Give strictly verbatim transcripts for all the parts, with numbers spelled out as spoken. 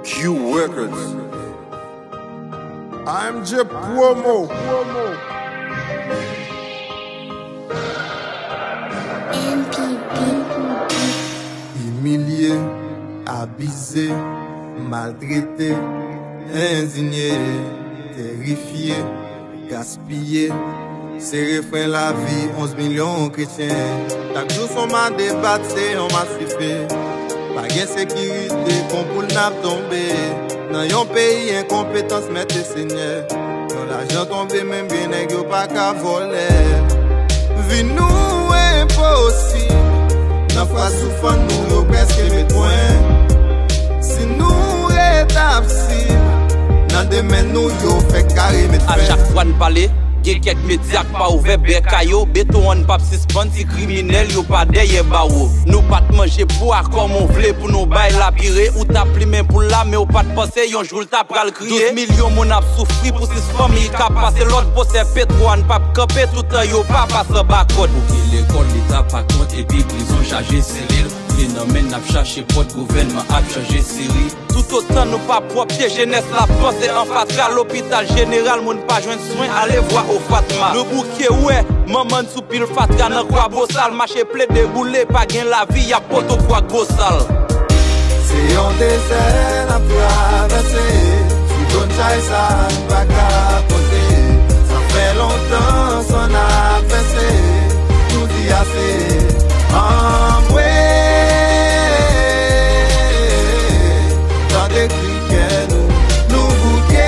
Q Records. A M J Promo. M P B. Imilye, abize, maltrete, endigne, terifye, gaspiye. Se refren lavi onz milyon kretyen. Chak jou se yon mas debat, se yon mas dife. Pa gen sekirite, konpoul n ap tonbe. Nan yon peyi enkonpetans, mèt e senyè. Yon lajan tonbe, menm gen nèg yo pa ka vòlè. Vi nou enposib. Nan fraz sou fann nou, yo prèske met pwen. Si nou ret ap sib, nan demen nou, yo fèk kare met fen. A chak fwa n pale, gen kèk medya k pa ouvè bèk a yo. Beton an p ap sispann si kriminèl yo pa dèyè bawo. Nou pa t manje pwa kòman w vle pou nou bay lapire. Ou t ap plimen poul la, men w pa t panse yon jou l ta pral kriye. Douz milyon moun ap soufri pou sis fanmi k ap pase lòd. Pwosè petwo a n p ap kanpe toutan yo pa pase anba kòd. Bouke lekòl, leta pa kont epi prizon chaje selil. Pye nan men n ap chache pòt, gouvènman ap chanje seri. Toutotan nou pa pwòpte, jenès la panse an fatra. Lopital jeneral, moun pa jwenn swen, ale vwa o Fatma. Nou bouke wè manman n sou pil fatra nan Kwa Bosal. Mache plede boule, pa gen lavi, y ap pote w Kwa Bosal. Se yon dezè n ap travèse. Sou do n chay sa n pa ka pote. Sa fè lontan san n ap vèse. Nou di ase. Anmwe, tande kri kè nou, nou bouke.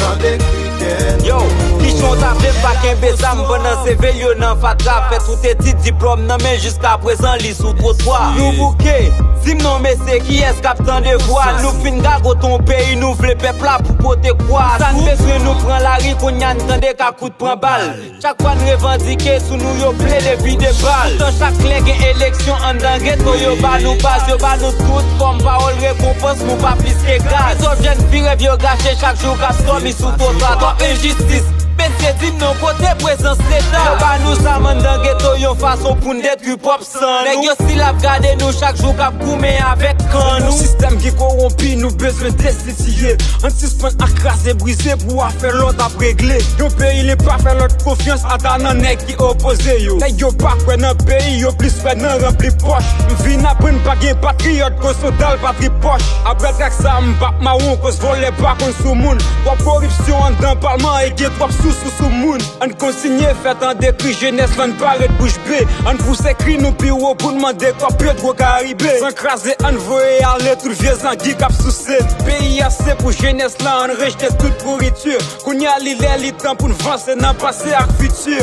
Tande kri kè nou. Yo, kijan w ta vle m pa kenbe zam pandan se vye yo nan fatra. Fè tout etid, diplòm nan men, jiskaprezan li sou twotwa. Nou bouke, di m non mesye, kiyès k ap tande vwa n? Nou fin gagote yon peyi, nou vle pèp la pou pote kwa. Sa n bezwen, nou pran lari, kounye a n tande ka kout pran bal. Chak fwa n revandike, sou nou yo plede vide bal. Poutan chak lè gen eleksyon anndan geto, yo ba nou baz, yo ba nou tout fòm pawòl rekonpans, nou pa plis ke gaz. Rezòv jèn fi rèv yo gache chak jou k ap dòmi sou twotwa. Twòp enjistis, mesye di m non kote prezans Leta. Yo ba nou zam anndan geto yon fason pou n detwi pwòp san nou. Nèg yo still ap gade nou chak jou k ap goumen avèk kan nou. Yon sistèm ki kowonpi, nou bezwen destitye. Ann sispann ak kraze brize pou afè lòt ap regle. Yon peyi li pa fè lòt konfyans, ata nan nèg ki opoze yo. Nèg yo pa kwè nan peyi, yo plis kwè nan ranpli pòch. M vin aprann pa gen patriyòt, koz sou dal patri pòch. Apre trak sa, m p ap mawon, koz vòlè pa konn sou moun. Twòp koripsyon anndan palman e gen twòp sousou sou moun. Ann kontinye fè tande kri jenès lan, n pa ret bouch be. Ann pouse kri nou pi wo pou n mande kòb Petro Karibe. San kraze, ann voye ale tout vye zangi k ap souse. Peyi a se pou jenès lan, ann rejte tout pouriti. Kounye a li lè li tan pou n vanse nan pase ak fiti.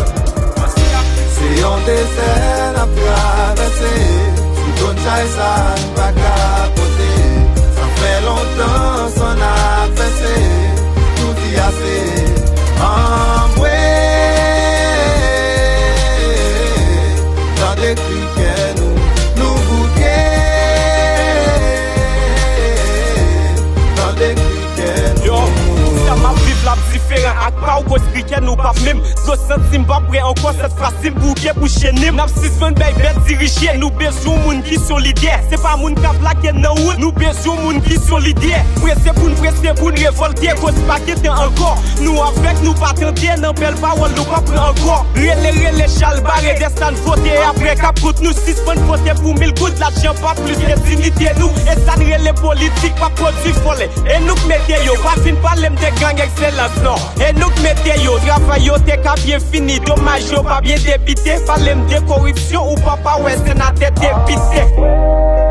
Se yon dezè n ap travèse. Sou do n chay sa n pa ka pote. Sa fè lontan san n ap vèse. Nou di ase. Anmwe, tande kri kè nou, nou bouke. Tande kri kè nou. Yo, sa m ap viv la ap diferan ak pa w, koz kri kè nou p ap menm. Dlo santi m p ap bwè ankò, sèt fwa si m bouke bouch ennmi m. N ap sispann bay bèt dirije, nou bezwen yon moun ki se yon lidè. Se pa moun k ap lage n nan wout, nou bezwen yon moun ki se yon lidè. Prese pou n prese, pou n revòlte, koz pa gen tan ankò. Nou avèk, nou pa tande, nan bèl pawòl nou pa pran ankò. Rele, rele, chalbare, dèsta n vote, apre k ap kont nou sispann vote pou mil goud, lajan pa plis ke diyite nou. E sa n rele politik, pa pwodui vòlè. E nou k mete yo, pa vin pale m de gang ekselans non. E nou k mete yo, travay yo te ka byen fini, domaj yo pa byen debite. Pale m de koripsyon, ou pa pa wè senatè depite.